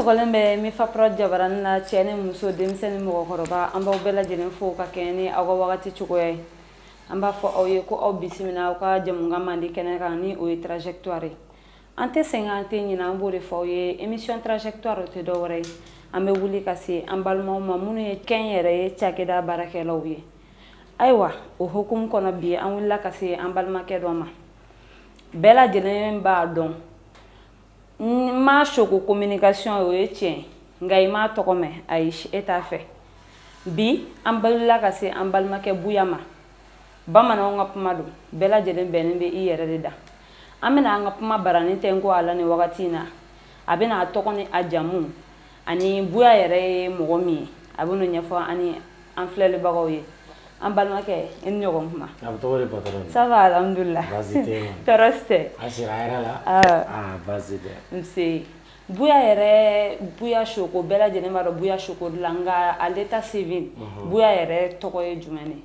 sɔgɔlen bɛ Mifa Prod jabaranin na, cɛ ni muso, denmisɛn ni mɔgɔkɔrɔba, an b'aw bɛɛ lajɛlen fo ka kɛɲɛ ni aw ka wagati cogoya ye. An b'a fɔ aw ye ko aw bisimila aw ka jamukan mandi kɛnɛ kan, ni o ye Trajectoire ye. An tɛ sɛgɛn, an tɛ ɲinɛ, an b'o de fɔ aw ye. Émission Trajectoire, o tɛ dɔwɛrɛ ye, an bɛ wuli ka se an balimaw ma minnu ye kɛn yɛrɛ ye cakɛda baarakɛlaw ye. Ayiwa, o hukumu kɔnɔ, bi an wulila ka se an balimakɛ dɔ ma. Bɛɛ lajɛlen b'a dɔn n ma Soko Communication, o ye tiɲɛ, nka i m'a tɔgɔ mɛn, ayi, e t'a fɛ. Bi an wulila ka se an balimakɛ Buya ma. Bamananw ka kuma don, bɛɛ lajɛlen bɛnnen bɛ i yɛrɛ de da. An bɛna an ka kuma baranin tɛ ko a la nin wagati in na. A bɛna a tɔgɔ ni a jamu ani Buya yɛrɛ ye mɔgɔ min ye, a bɛn'o ɲɛfɔ ani an filɛlibagaw ye. An balimakɛ, i ni ɲɔgɔn kuma. A bɛ tɔgɔ di, patron? Ça va, alhamdulillah. Baasi tɛ yen? Tɔɔrɔ si tɛ. A sira hɛrɛ la? Ah. Ah, baasi tɛ. Nse. Buya yɛrɛ, Buya Soko, bɛɛ lajɛlen b'a dɔn Buya Soko de la, nka à l'état civil, Buya yɛrɛ tɔgɔ ye jumɛn de?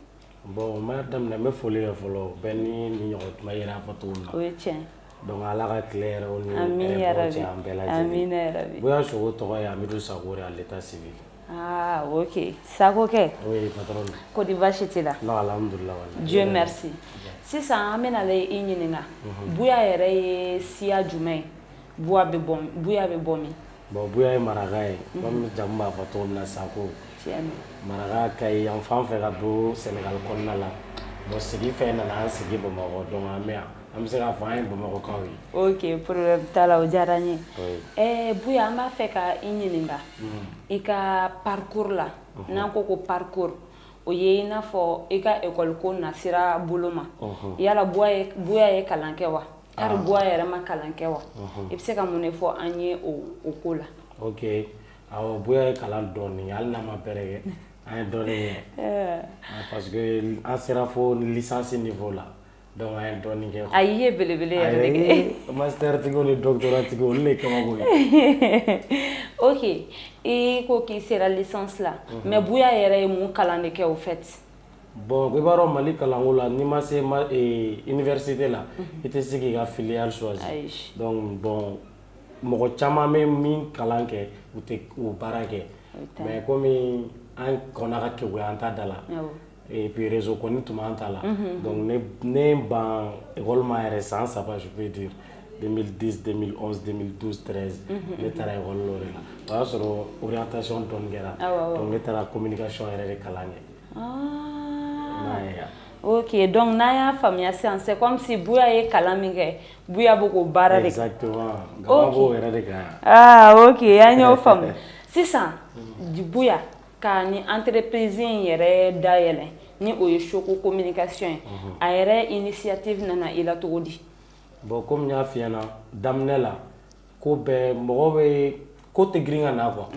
Bon, n b'a daminɛ, n bɛ foli kɛ fɔlɔ, bɛɛ ni ɲɔgɔn kuma, i yɛrɛ y'a fɔ cogo min na. O ye tiɲɛ. Donc Ala ka tile yɛrɛw ni Amin hɛrɛ ya bɔ rabi. cɛ an bɛɛ lajɛlen. Amin ya rabi. Buya Soko tɔgɔ ye Amidu Sako de, à l'état civil. Ah, ok, Sako kɛ. Oui, patron. Ko di, baasi t'i la? Non, alhamdulillah, wallahi. Dieu merci. Sisan an bɛna i ɲininka, Buya yɛrɛ ye siya jumɛn ye? Buya bɛ bɔ, Buya bɛ bɔ min? Bon, Buya ye maraka ye, comme jamu b'a fɔ cogo min na, Sako. Tiɲɛ don. Maraka, Kayi yan fan fɛ ka don Sénégal kɔnɔna la. Bon, sigi fɛn nana an sigi Bamakɔ, donc an bɛ yan. An bɛ se k'a fɔ an ye Bamakɔkaw ye. Ok, problème t'a la, o diyara n ye. Oui. Buya, an b'a fɛ ka i ɲininka i ka parcours la. N'an ko ko parcours, o ye i n'a fɔ i ka école ko nasira bolo ma. Yala Buya ye kalan kɛ wa? Kari Buya yɛrɛ ma kalan kɛ wa? I bɛ se ka mun de fɔ an ye o ko la? Ok, awɔ, Buya ye kalan dɔɔni, hali n'a ma bɛrɛ kɛ, an ye dɔɔni kɛ. Ah, parce que an sera fo licence niveau la, donc an ye dɔɔni kɛ. Ayi, i ye belebele yɛrɛ de kɛ. Ayi, master tigiw ni doctorat tigiw, olu de ye kabako ye. Ok, i ko k'i sera licence la, mais Buya yɛrɛ ye mun kalan de kɛ au fait? Bon, i b'a dɔn Mali kalanko la, n'i ma se ma université la, i tɛ se k'i ka filière choisir. Ayi. Donc bon, mɔgɔ caman bɛ min kalan kɛ, u tɛ o baara kɛ. Mais komi an kɔnna ka keguya an ta da la, et puis réseau kɔni tun b'an ta la, donc ne ban école ma yɛrɛ san 3, je peux dire 2010, 2011, 2012, 13, ne taara école l'o de la. O y'a sɔrɔ orientation dɔɔni kɛra. Awɔ, awɔ. Donc ne taara communication yɛrɛ de kalan kɛ. Ah. I m'a ye wa? Ok, donc n'an y'a faamuya sisan, c'est comme si Buya ye kalan min kɛ, Buya bɛ k'o baara de kɛ. Exactement, gama b'o yɛrɛ de kan yan. Ah, ok, an y'o faamu sisan. Buya ka ni entreprise in yɛrɛ dayɛlɛ, ni o ye Soko Communication ye, a yɛrɛ initiative nana i la cogo di? Bon, komi n y'a f'i ɲɛna daminɛ la, ko bɛɛ mɔgɔ bɛ ko tɛ girin ka na quoi.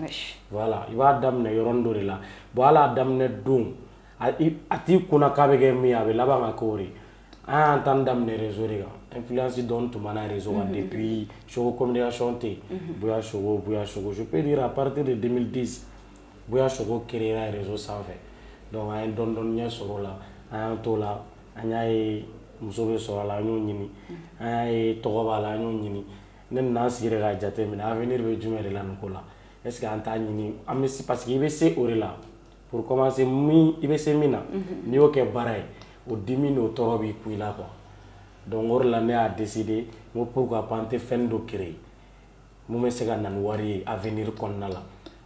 Voilà, i b'a daminɛ yɔrɔnin dɔ de la. Bon, hali a daminɛ don, a t'i kunna k'a bɛ kɛ min ye, a bɛ laban ka k'o de ye. An y'an ta daminɛ réseau de kan. Influence dɔɔni tun b'an na réseau kan depuis Soko Communication tɛ yen. Buya Soko, Buya Soko, je peux dire à partir de 2010, Buya Soko créera réseau sanfɛ. Donc an ye dɔɔni dɔɔni ɲɛ sɔrɔ o la, an y'an t'o la, an y'a ye muso bɛ sɔrɔ a la, an y'o ɲini, an y'a ye tɔgɔ b'a la, an y'o ɲini. Ne nana n sigi de k'a jateminɛ, avenir bɛ jumɛn de la nin ko la? Est ce que an t'a ɲini an bɛ se, parce que i bɛ se o de la pour commencer, min i bɛ se min na, n'i y'o kɛ baara ye, o dimi n'o tɔɔrɔ b'i ku i la quoi. Donc o de la ne y'a décidé, n ko pourquoi pas an tɛ fɛn dɔ créer mun bɛ se ka na ni wari ye avenir kɔnɔna la.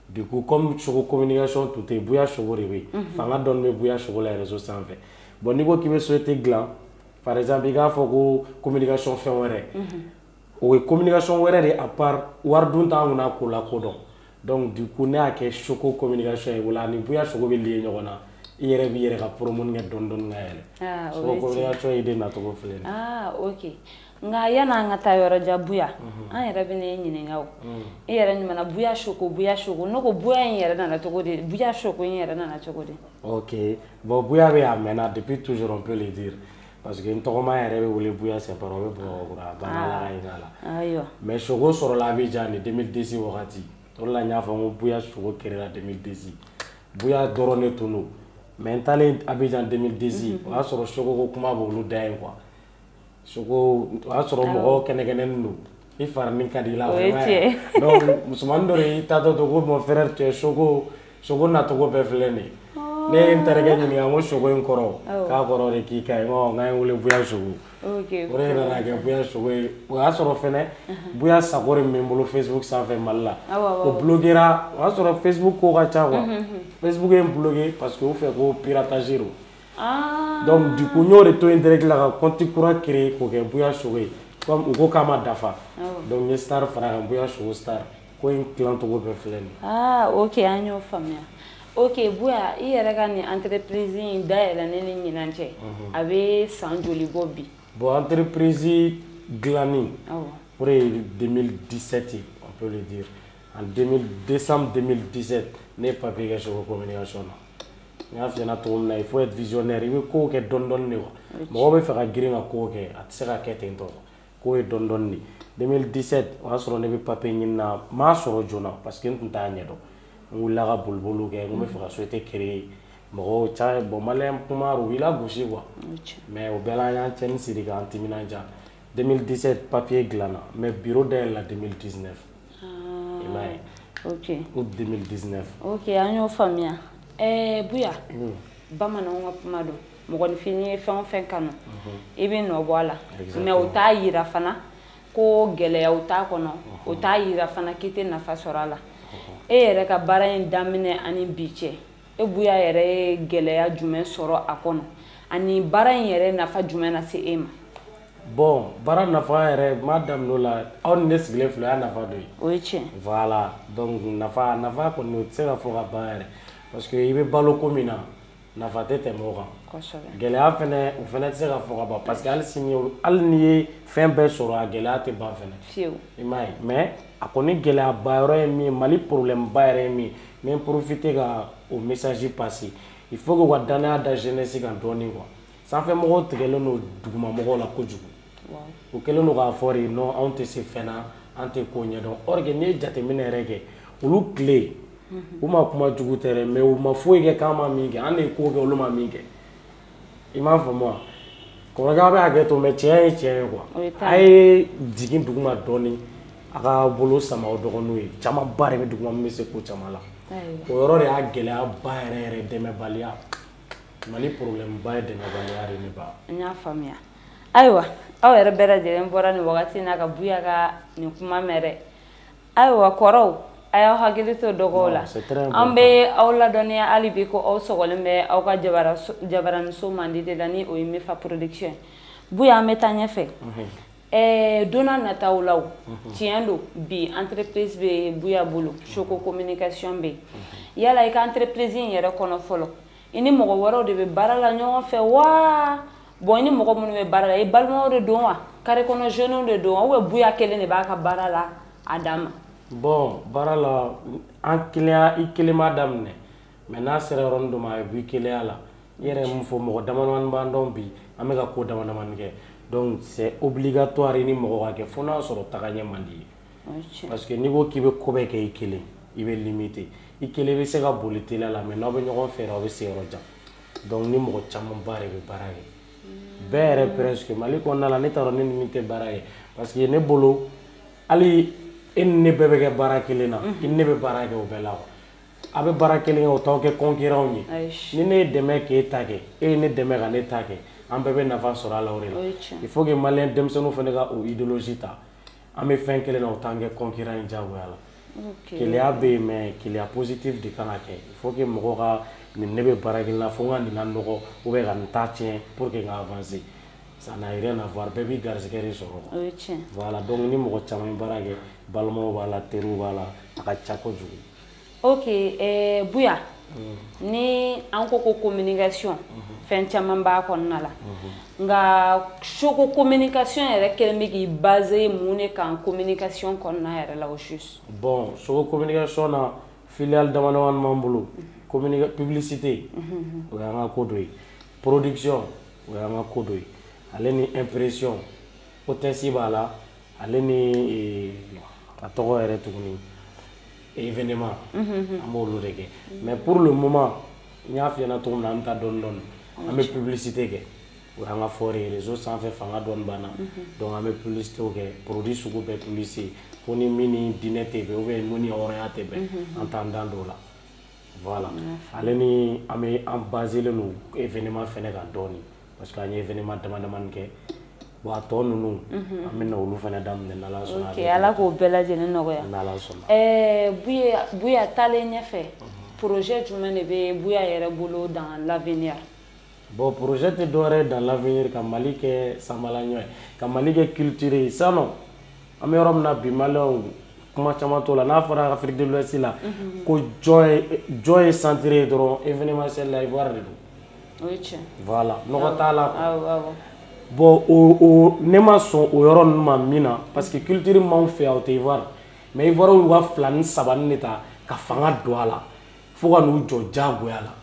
Du coup, comme Soko Communication tun tɛ yen, Buya Soko de bɛ yen, fanga dɔɔni bɛ Buya Soko la réseau sanfɛ. Bon, n'i ko k'i bɛ société dilan, par exemple i k'a fɔ ko communication fɛn wɛrɛ, o ye communication wɛrɛ de, à part wari dun t'an kunna k'o la kodɔn. Donc du coup ne y'a kɛ Soko Communication ye. O la ni Buya Soko bɛ lié ɲɔgɔn na, i yɛrɛ b'i yɛrɛ ka promo kɛ dɔɔni dɔɔni ka yɛlɛ. Ah, o Soko ye tiɲɛ. Communication idée nacogo filɛ nin ye. Ah, ok, nka yan'an ka taa yɔrɔ jan, Buya, an yɛrɛ bɛ n'e ɲininka o. I yɛrɛ ɲuman, Buya Soko, Buya Soko, ne ko Buya in yɛrɛ nana cogo di? Buya Soko in yɛrɛ nana cogo di? Ok, bon, Buya bɛ a mɛnna, depuis toujours on peut le dire, parce que n tɔgɔma yɛrɛ bɛ wele Buya Sɛnpara, o bɛ Bamakɔ, a banna, Ala ka hinɛ a la. Mais Soko sɔrɔla Abidjan de 2010 wagati. O de la n y'a fɔ n ko Buya Soko créera 2010. Buya dɔrɔn de tun don, mais n taalen Abidjan 2010, o y'a sɔrɔ Soko ko kuma b'olu da yen quoi. Soko, o y'a sɔrɔ mɔgɔw kɛnɛkɛnɛnin don. I farini ka di i la. O ye vraiment. Tiɲɛ. Donc musomanin dɔ de y'i taatɔ to ko: "Mon frère, tu es sogo sogo nacogo bɛɛ filɛ nin ye." Ne ye n terikɛ ɲininka n ko sogo in kɔrɔ, k'a kɔrɔ de k'i ka ɲi. N ko n k'an ye wele Buya Sogo. O de nana kɛ Buya Sogo ye. O y'a sɔrɔ fɛnɛ Buya Sago de bɛ n bolo Facebook sanfɛ Mali la. Awɔ, o bloquera. O y'a sɔrɔ Facebook ko ka ca quoi. Facebook ye n bloqué parce que u fɛ ko piratage don. Donc du coup n y'o de to yen direct la ka compte kura créer k'o kɛ Buya Sogo ye. Comme u ko k'a ma dafa, donc n ye star fara kan, Buya Sogo star. Ko in tilancogo bɛɛ filɛ nin ye. Ah, ok, an y'o faamuya. Ok Buya, i yɛrɛ ka nin entreprise in dayɛlɛnnen ni ɲinan cɛ, a bɛ san joli bɔ bi? Bon, entreprise dilanni, o de ye 2017 ye, on peut le dire. En 2000, décembre 2017, ne ye papier kɛ Sogo Communication na. N y'a f'i ɲɛna cogo min na, il faut être visionnaire. I bɛ kow kɛ dɔɔni dɔɔni de quoi. Mɔgɔw bɛ fɛ ka girin ka kow kɛ, a tɛ se ka kɛ ten tɔ. Ko ye dɔɔni dɔɔni de. 2017, o y'a sɔrɔ ne bɛ papier ɲini na, n m'a sɔrɔ joona parce que n tun t'a ɲɛdɔn. N wulila ka boliboliw kɛ, n ko n bɛ fɛ ka société créer. Mɔgɔw ca, bon, malien kuma, u b'i lagosi quoi. Mais o bɛɛ la, an y'an cɛnni siri k'an timinanja. 2017 papier dilanna, mais bureau dayɛlɛla 2019, i m'a ye? Ok. Août 2019. Ok, an y'o faamuya. Buya, bamananw ka kuma don, mɔgɔninfin n'i ye fɛn o fɛn kanu, i bɛ nɔ bɔ a la. Mais o t'a yira fana ko gɛlɛyaw t'a kɔnɔ, o t'a yira fana k'i tɛ nafa sɔrɔ a la. E yɛrɛ ka baara in daminɛ ani bi cɛ, e Buya yɛrɛ ye gɛlɛya jumɛn sɔrɔ a kɔnɔ, ani baara in yɛrɛ nafa jumɛn na se e ma? Bon, baara nafa yɛrɛ, n b'a daminɛ o la. Aw ni ne sigilen filɛ, o y'a nafa dɔ ye. O ye tiɲɛ. Voilà, donc nafa kɔni, o tɛ se ka fɔ ka ban yɛrɛ, parce que i bɛ balo ko min na, nafa tɛ tɛmɛ o kan. Gɛlɛya fɛnɛ, o fɛnɛ tɛ se ka fɔ ka ban, parce que hali sini, hali n'i ye fɛn bɛɛ sɔrɔ, a gɛlɛya tɛ ban fɛnɛ. Fiyewu. I m'a ye? Mais a kɔni gɛlɛyaba yɔrɔ ye min ye, Mali problème ba yɛrɛ ye min ye, n bɛ profiter ka o message passer: il faut que u ka danaya da jeunesse kan dɔɔnin quoi. Sanfɛ mɔgɔw tigɛlen don duguma mɔgɔw la kojugu. U kɛlen don k'a fɔ de: non, anw tɛ se fɛn na, an tɛ ko ɲɛdɔn. Or que n'i ye jateminɛ yɛrɛ kɛ, olu tile, u ma kuma jugu tɛ dɛ, mais u ma foyi kɛ k'an ma min kɛ. An de ye ko kɛ, olu ma min kɛ. I m'a faamu wa? Kɔrɔkɛ, a bɛ hakɛ to, mais tiɲɛ ye tiɲɛ ye quoi. A ye jigin duguma dɔɔnin, a ka bolo sama aw dɔgɔninw ye. Camanba de bɛ duguma min bɛ se ko caman la. O yɔrɔ de y'a gɛlɛyaba yɛrɛ yɛrɛ, dɛmɛbaliya. Mali problème ba ye dɛmɛbaliya de, ne ba. N y'a faamuya. Ayiwa, aw yɛrɛ bɛɛ lajɛlen bɔra nin wagati in na ka Buya ka nin kuma mɛn dɛ. Ayiwa kɔrɔw, a y'aw hakili to dɔgɔw la. An bɛ aw ladɔnniya hali bi ko aw sɔgɔlen bɛ aw ka jabaraniso mandi de la, ni o ye Mefa Production. Buya, an bɛ taa ɲɛfɛ. Don n'a nataw la, o tiɲɛ don, bi entreprise bɛ Buya bolo, Soko Communication bɛ yen. Yala i ka entreprise in yɛrɛ kɔnɔ fɔlɔ, i ni mɔgɔ wɛrɛw de bɛ baara la ɲɔgɔn fɛ wa? Bon, i ni mɔgɔ minnu bɛ baara la, i balimaw de don wa, carré kɔnɔ jeunes de don wa, ou bien Buya kelen de b'a ka baara la a dan ma? Bon, baara la, an kelenya, i kelen b'a daminɛ, mais n'a sera yɔrɔnin dɔ ma, a bɛ bɔ i kelenya la. I yɛrɛ ye mun fɔ, mɔgɔ dama damani b'an dɔn bi, an bɛ ka ko dama damani kɛ. Donc c'est obligatoire i ni mɔgɔ ka kɛ, fo n'a sɔrɔ tagaɲɛ man di ye, parce que n'i ko k'i bɛ ko bɛɛ kɛ i kelen, i bɛ limité. I kelen bɛ se ka boli teliya la, mais n'aw bɛ ɲɔgɔn fɛ, aw bɛ se yɔrɔ jan. Donc ni mɔgɔ camanba de bɛ baara kɛ, bɛɛ yɛrɛ presque Mali kɔnɔna la, ne t'a dɔn ne ni min tɛ baara kɛ, parce que ne bolo, hali e ni ne bɛɛ bɛ kɛ baara kelen na, i ni ne bɛ baara kɛ o bɛɛ la quoi. A bɛ baara kelen kɛ, o t'aw kɛ concurrent ye. Ni ne ye dɛmɛ k'e ta kɛ, e ye ne dɛmɛ ka ne ta kɛ, an bɛɛ bɛ nafa sɔrɔ a la. O de la, il faut que malien denmisɛnninw fana ka o idéologie ta. An bɛ fɛn kelen na, o t'an kɛ concurrent ye diyagoya la. Keleya bɛ yen, mais keleya positif de kan ka kɛ. Il faut que mɔgɔw ka nin, ne bɛ baara kelen na, fo n ka nin lanɔgɔ ou bien ka nin ta tiɲɛ pour que n ka avancer. Ça n'a rien à voir, bɛɛ b'i garisɛgɛ de sɔrɔ quoi. Voilà, donc ni mɔgɔ caman ye baara kɛ, balimaw b'a la, teriw b'a la, a ka ca kojugu. Ok, Buya, ni an ko ko communication, fɛn caman b'a kɔnɔna la, nka Soko Communication yɛrɛ kɛlen bɛ k'i basé mun de kan communication kɔnɔna yɛrɛ la au juste? Bon, Soko Communication na, filiale dama damani b'an bolo. Publicité, o y'an ka ko dɔ ye. Production, o y'an ka ko dɔ ye. Ale ni impression, hôtesse b'a la, ale ni a tɔgɔ yɛrɛ tuguni, événement, an b'olu de kɛ. Mais pour le moment, n y'a f'i ɲɛna cogo min na, an bɛ taa dɔɔni dɔɔni. An bɛ publicité kɛ. O y'an ka fort ye. Réseau sanfɛ, fanga dɔɔni b'an na, donc an bɛ publicité kɛ, produit sugu bɛɛ publicité, fo ni min ni diinɛ tɛ bɛn ou bien mun ni hɔrɔnya tɛ bɛn, an t'an dan don o la. Voilà, ale ni an bɛ an baselen don événement fɛnɛ kan dɔɔni, parce que an ye événement dama damani kɛ. Bon, a tɔ ninnu, an bɛ na olu fɛnɛ daminɛ n'Ala sɔnna. Ok, Ala k'o bɛɛ lajɛlen nɔgɔya. N'Ala sɔnna. Buya, Buya, taalen ɲɛfɛ, projet jumɛn de bɛ Buya yɛrɛ bolo dans l'avenir? Bon, projet tɛ dɔwɛrɛ ye dans l'avenir ka Mali kɛ sanbalaɲɔ ye, ka Mali kɛ culture ye. Sinon an bɛ yɔrɔ min na bi, maliyɛnw, kuma caman t'o la. N'a fɔra Afrique de l'Ouest la ko jɔn ye centre ye dɔrɔn, événementiel la, Ivoire de don. O ye tiɲɛ. Voilà, nɔgɔ t'a la. Awɔ awɔ. Bon, o ne ma sɔn o yɔrɔ ninnu ma min na, parce que culture m'anw fɛ yan, o tɛ Ivoire. Mais Ivoire y'u ka fila ni saba ni de ta ka fanga don a la fo ka n'u jɔ diyagoya la.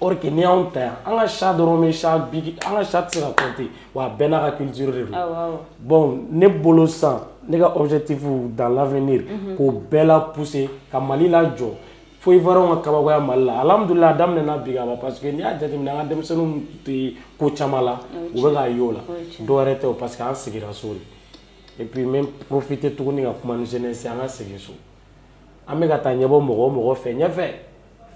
Or que n'i y'anw ta yan, an ka siya dɔrɔn bɛ siya bi, an ka siya tɛ se ka compter, wa a bɛɛ n'a ka culture de don. awɔ awɔ Bon, ne bolo sisan, ne ka objectif dans l'avenir, k'o bɛɛ la pousser ka Mali lajɔ fo Ivoirien ka kabakoya Mali la. Alhamdulilah, a daminɛna bi ka ban, parce que n'i y'a jateminɛ, an ka denmisɛnninw tɛ ko caman la, u bɛ k'a ye o la. Dɔwɛrɛ tɛ o, parce que an sigira so de. Et puis n bɛ profiter tuguni ka kuma ni jeunesse ye, an ka segin so. An bɛ ka taa ɲɛbɔ mɔgɔ o mɔgɔ fɛ ɲɛfɛ,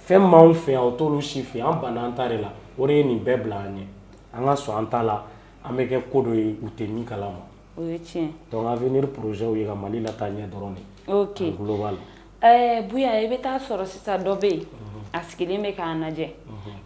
fɛn m'anw fɛ yan, o t'olu si fɛ. An banna an ta de la, o de ye nin bɛɛ bila an ɲɛ. An ka sɔn an ta la, an bɛ kɛ ko dɔ ye u tɛ min kalama. O ye tiɲɛ. Donc avenir projet ye ka Mali lataa ɲɛ dɔrɔn de. Global. Buya, i bɛ taa sɔrɔ sisan dɔ bɛ yen, a sigilen bɛ k'a lajɛ,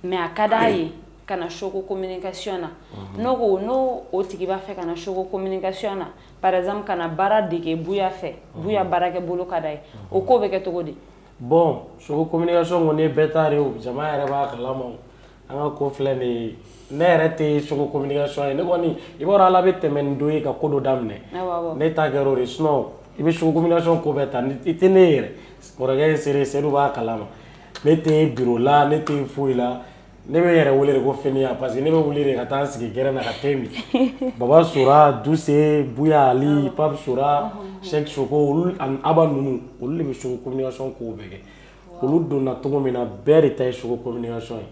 mais a ka d'a ye ka na Choco Communication na. N'o ko n'o o tigi b'a fɛ ka na Choco Communication na, par exemple ka na baara dege Buya fɛ, Buya baarakɛ bolo ka d'a ye, o ko bɛ kɛ cogo di? Bon, Choco Communication kɔni ye bɛɛ ta de ye o, jama yɛrɛ b'a kalama o. An ka ko filɛ nin ye, ne yɛrɛ tɛ Choco Communication ye. Ne kɔni, i b'a dɔn, Ala bɛ tɛmɛ ni dɔ ye ka ko dɔ daminɛ. awɔ awɔ Ne ta kɛra o de ye. Sinon i bɛ Choco Communication ko bɛɛ ta, i tɛ ne yɛrɛ kɔrɔkɛ ye seere, Seydou b'a kalama. Ne tɛ bureau la, ne tɛ foyi la. Ne bɛ n yɛrɛ wele de ko fɛnɛya, parce que ne bɛ wuli de ka taa n sigi gɛrɛn na ka thé min. Baba Sora, Duse, Buya Ali, Pape Sora, Cheikh Soko, olu ani Aba ninnu, olu de bɛ Choco Communication kow bɛɛ kɛ. Olu donna cogo min na, bɛɛ de ta ye Choco Communication ye.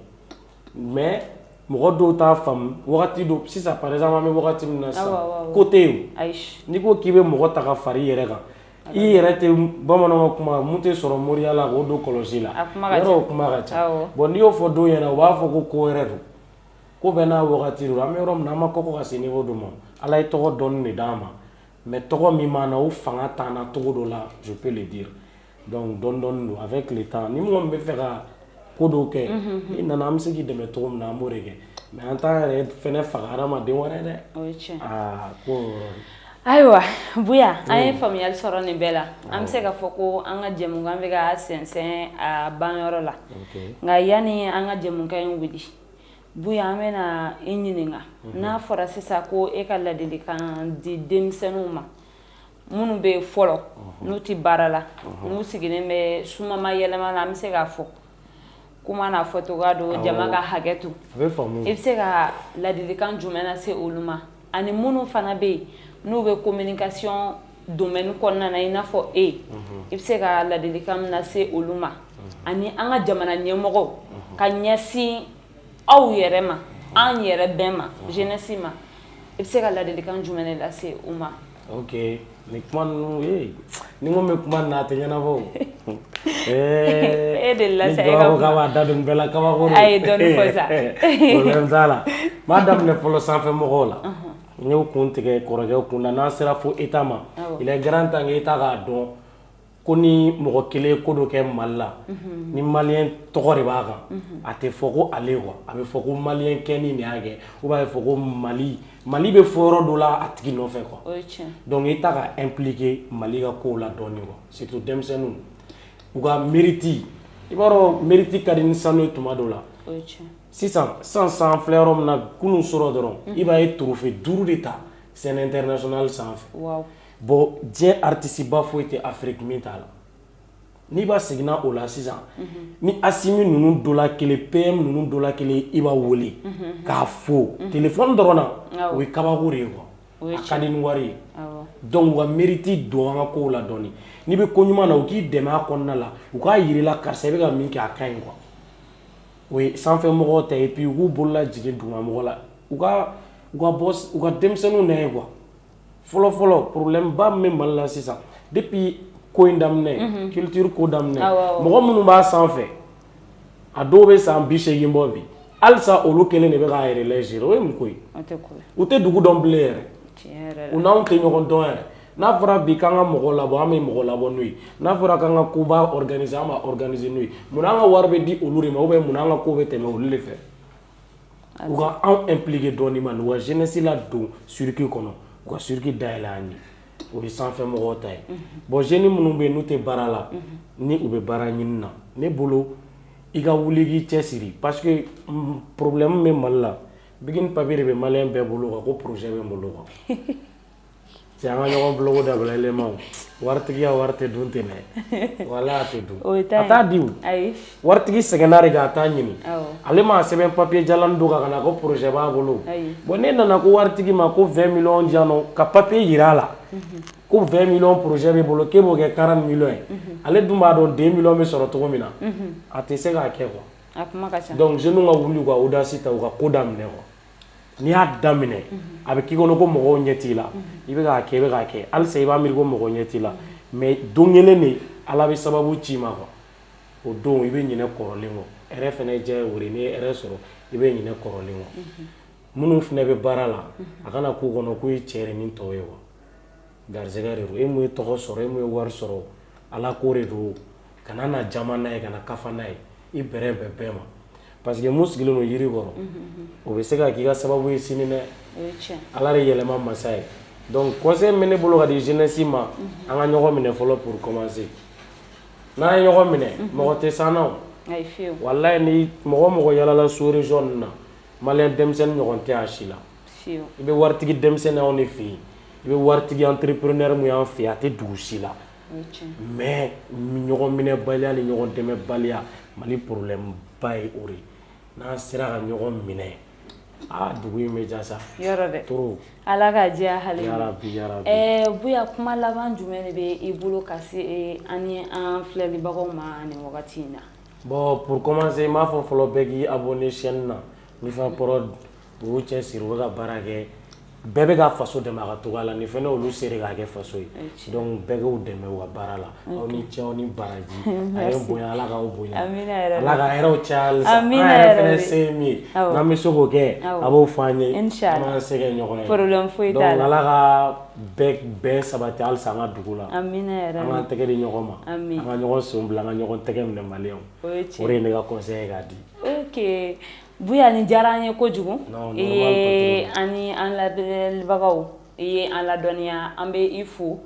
Mais mɔgɔ dɔw t'a faamu wagati dɔ. Sisan par exemple, an bɛ wagati min na sisan, Awɔ, awɔ, awɔ. ko tɛ yen o. Ayi. N'i ko k'i bɛ mɔgɔ ta ka fara i yɛrɛ kan, i yɛrɛ tɛ, bamananw ka kuma mun tɛ sɔrɔ moriya la k'o don kɔlɔsi la. A kuma ka Yɔrɔ ca. o kuma ka ca. Bon, n'i y'o fɔ dɔw ɲɛna, u b'a fɔ ko ko wɛrɛ don. Ko bɛɛ n'a wagati don. An bɛ yɔrɔ min na, an ma kɔkɔ ka se niveau dɔ ma. Ala ye tɔgɔ dɔɔni de d'an ma, mais tɔgɔ min b'an na, o fanga t'an na cogo dɔ la, je peux le dire. Donc dɔɔni dɔɔni don, avec le temps, ni mɔgɔ min bɛ fɛ ka ko dɔw kɛ, n'i nana, an bɛ se k'i dɛmɛ cogo min na, an b'o de kɛ. Mais an t'an yɛrɛ fɛnɛ faga hadamaden wɛrɛ dɛ. O ye tiɲɛ. Aa, ko o yɔrɔ de. Ayiwa Buya, an ye faamuyali sɔrɔ nin bɛɛ la. An bɛ se k'a fɔ ko an ka jɛmukan bɛ ka sɛnsɛn a banyɔrɔ la. Nka yanni an ka jɛmukan in wuli, Buya, an bɛna i ɲininka, n'a fɔra sisan ko e ka ladilikan di denmisɛnninw ma minnu bɛ yen fɔlɔ, n'u tɛ baara la, n'u sigilen bɛ sumama yɛlɛma la, an bɛ se k'a fɔ kuma n'a fɔcogoya don, jama ka hakɛ to, A bɛ faamu. i bɛ se ka ladilikan jumɛn lase olu ma, ani minnu fana bɛ yen n'u bɛ communication domaine kɔnɔna na i n'a fɔ e, i bɛ se ka ladilikan min lase olu ma, ani an ka jamana ɲɛmɔgɔw ka ɲɛsin aw yɛrɛ ma, an yɛrɛ bɛɛ ma, jeunesse ma, i bɛ se ka ladilikan jumɛn de lase u ma? Ok, nin kuma ninnu, ee, ni n ko n bɛ kuma nin na, a tɛ ɲɛnabɔ o. E de la sa, ni e ka jɔ ko kuma. k'a b'a da don nin bɛɛ la, kabako don. A ye dɔɔni fɔ sa. Problème t'a la. N b'a daminɛ fɔlɔ sanfɛ mɔgɔw la. N y'o kun tigɛ kɔrɔkɛ kun na, n'an sera fo État ma. Il est grand temps que État k'a dɔn ko ni mɔgɔ kelen ye ko dɔ kɛ Mali la, ni maliyɛn tɔgɔ de b'a kan, a tɛ fɔ ko ale quoi, a bɛ fɔ ko maliyɛn kɛni de y'a kɛ, ou bien a bɛ fɔ ko Mali, Mali bɛ fɔ yɔrɔ dɔ la a tigi nɔfɛ quoi. O ye tiɲɛ. Donc État ka impliqué Mali ka kow la dɔɔni quoi, surtout denmisɛnninw u ka mérite. I b'a dɔn, mérite ka di ni sanu ye tuma dɔw la. O ye tiɲɛ. Sisan sisan sisan, an filɛ yɔrɔ min na, kunun sɔrɔ dɔrɔn, i b'a ye trophée 5 de ta scène internationale sanfɛ. Bon, diɲɛ artiste ba foyi tɛ Afrique min t'a la. N'i b'a seginna o la sisan, ni Asimi ninnu dɔ la kelen, PM ninnu dɔ la kelen, i b'a wele k'a fo téléphone dɔrɔn na, o ye kabako de ye quoi. O ye A ka di ni wari ye. Donc u ka mérite don an ka kow la dɔɔni. N'i bɛ ko ɲuman na, u k'i dɛmɛ a kɔnɔna la, u k'a yir'i la, karisa, i bɛ ka min kɛ, a ka ɲi quoi. O ye sanfɛ mɔgɔw ta. Et puis u k'u bolo lajigin duguma mɔgɔ la, u ka U ka bɔ, u ka denmisɛnninw nɛgɛ quoi. Fɔlɔ fɔlɔ, problème ba min bɛ Mali la sisan, depuis ko in daminɛ, culture ko daminɛ, mɔgɔ minnu b'a sanfɛ, a dɔw bɛ san 80 bɔ bi, halisa olu kelen de bɛ k'a yɛrɛ gérer. O ye mun ko ye? U tɛ dugu dɔn bilen yɛrɛ, u n'anw tɛ ɲɔgɔn dɔn yɛrɛ. N'a fɔra bi k'an ka mɔgɔ labɔ, an bɛ mɔgɔ labɔ n'u ye. N'a fɔra k'an ka koba organiser, an b'a organiser n'u ye. Munna an ka wari bɛ di olu de ma, ou bien munna an ka ko bɛ tɛmɛ olu de fɛ? U ka anw impliquer dɔɔnin ma, u ka jeunesse ladon circuit kɔnɔ, u ka circuit dayɛlɛ an ye. O ye sanfɛ mɔgɔw ta ye. Bon, jeunes minnu bɛ yen n'u tɛ baara la, ni u bɛ baara ɲini na, ne bolo, i ka wuli k'i cɛsiri, parce que problème bɛ Mali la, bic ni papier de bɛ malien bɛɛ bolo quoi, ko projet bɛ n bolo quoi. Cɛ, an ka ɲɔgɔn boloko dabila. Élément waritigiya, wari tɛ dun ten dɛ, walahi a tɛ dun, a t'a di o. Waritigi sɛgɛnna de k'a ta ɲini, ale m'a sɛbɛn papier jalan don ka na ko projet b'a bolo. Bon, ne nana ko waritigi ma ko 20 millions di yan nɔ, ka papier yira a la ko 20 millions projet bɛ bolo, k'e b'o kɛ 40 millions ye, ale dun b'a dɔn 2 millions bɛ sɔrɔ cogo min na, a tɛ se k'a kɛ quoi. A kuma ka ca. Donc jeunes ka wuli ka audace ta, u ka ko daminɛ quoi. N'i y'a daminɛ, a bɛ k'i kɔnɔ ko mɔgɔw ɲɛ t'i la, i bɛ k'a kɛ, i bɛ k'a kɛ, halisa i b'a miiri ko mɔgɔw ɲɛ t'i la, mais don kelen de Ala bɛ sababu ci i ma quoi. O don i bɛ ɲinɛ kɔrɔlen kɔ. Hɛrɛ fana diya ye o de ye. N'i ye hɛrɛ sɔrɔ, i bɛ ɲinɛ kɔrɔlen kɔ. Minnu fana bɛ baara la, a kana k'u kɔnɔ k'u ye cɛ de ni tɔw ye quoi. Garisɛgɛ de don. E mun ye tɔgɔ sɔrɔ, e mun ye wari sɔrɔ, Ala ko de don. Kana na jama n'a ye, kana kafa n'a ye, i bɛrɛ bɛn bɛɛ ma, parce que mun sigilen don yiri kɔrɔ, o bɛ se ka k'i ka sababu ye sini dɛ. Ala de yɛlɛma masa ye. Donc conseil min bɛ ne bolo ka di jeunesse ma, an ka ɲɔgɔn minɛ fɔlɔ pour commencer. N'an ye ɲɔgɔn minɛ, mɔgɔ tɛ s'an na o. Walahi, ni mɔgɔ mɔgɔ yalala sous région ninnu na, malien denmisɛnnin ɲɔgɔn tɛ a si la. I bɛ waritigi denmisɛnnin anw de fɛ yen, i bɛ waritigi entrepreneur mun y'an fɛ yen, a tɛ dugu si la. Mais ɲɔgɔn minɛbaliya ni ɲɔgɔn dɛmɛbaliya, Mali problème ba ye o de ye. N'an sera ka ɲɔgɔn minɛ, aa, dugu in bɛ diya sa. Yɔrɔ dɛ. Trop. Ala ka diya hali. Yarabi, yarabi. Buya, kuma laban jumɛn de bɛ i bolo ka se an ni an filɛlibagaw ma nin wagati in na? Bon, pour commencer, n b'a fɔ fɔlɔ, bɛɛ k'i abonné chaîne na, Mifa Prod. U y'u cɛsiri, u bɛ ka baara kɛ, bɛɛ bɛ ka faso dɛmɛ a ka togoya la. Nin fɛnɛ olu se de k'a kɛ faso ye, donc bɛɛ k'u dɛmɛ u ka baara la. Aw ni ce, aw ni baraji. A ye n bonya, Ala k'aw bonya, Ala ka hɛrɛw caya halisa. An yɛrɛ fɛnɛ se ye min ye, n'an bɛ se k'o kɛ, a b'o fɔ an ye, an b'an se kɛ ɲɔgɔn ye. Problème foyi t'a la. Donc Ala ka bɛɛ bɛn sabati halisa an ka dugu la. Amina yɛrɛ. An k'an tɛgɛ di ɲɔgɔn ma, an ka ɲɔgɔn sen bila, an ka ɲɔgɔn tɛgɛ minɛ, maliyɛnw. O de ye ne ka conseil ye k'a di. Ok Buya, nin diyara an ye kojugu. I ye an ni an lamɛnbagaw, i ye an ladɔnniya, an bɛ i fo.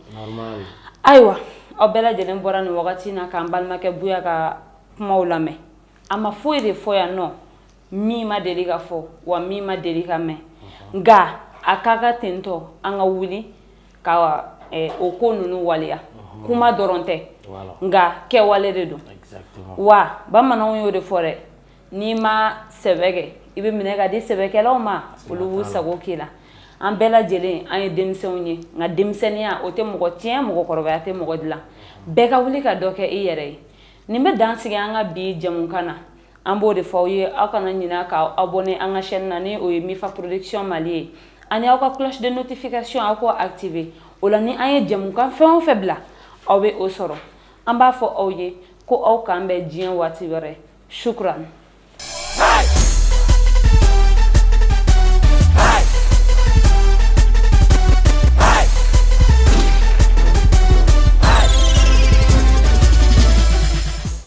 Ayiwa, aw bɛɛ lajɛlen bɔra nin wagati in na k'an balimakɛ Buya ka kumaw lamɛn. A ma foyi de fɔ yan nɔ min ma deli ka fɔ wa min ma deli ka mɛn, nka a ka ka tentɔ an ka wuli ka o ko ninnu waleya. Kuma dɔrɔn tɛ, nka kɛwale de don wa. Bamananw y'o de fɔ dɛ: n'i ma sɛbɛ kɛ, i bɛ minɛ ka di sɛbɛkɛlaw ma, olu b'u sago k'i la. An bɛɛ lajɛlen, an ye denmisɛnw ye, nka denmisɛnninya o tɛ mɔgɔ tiɲɛ, mɔgɔkɔrɔbaya tɛ mɔgɔ dilan. Bɛɛ ka wuli ka dɔ kɛ i yɛrɛ ye. Nin bɛ dan sigi an ka bi jamukan na. An b'o de fɔ aw ye, aw kana ɲinɛ ka abonné an ka chaîne na, ni o ye Mifa Production Mali ye, ani aw ka cloche de notification, aw k'o activer. O la, ni an ye jamukan fɛn o fɛn bila, aw bɛ o sɔrɔ. An b'a fɔ aw ye ko aw k'an bɛn diɲɛ waati wɛrɛ. Shukran.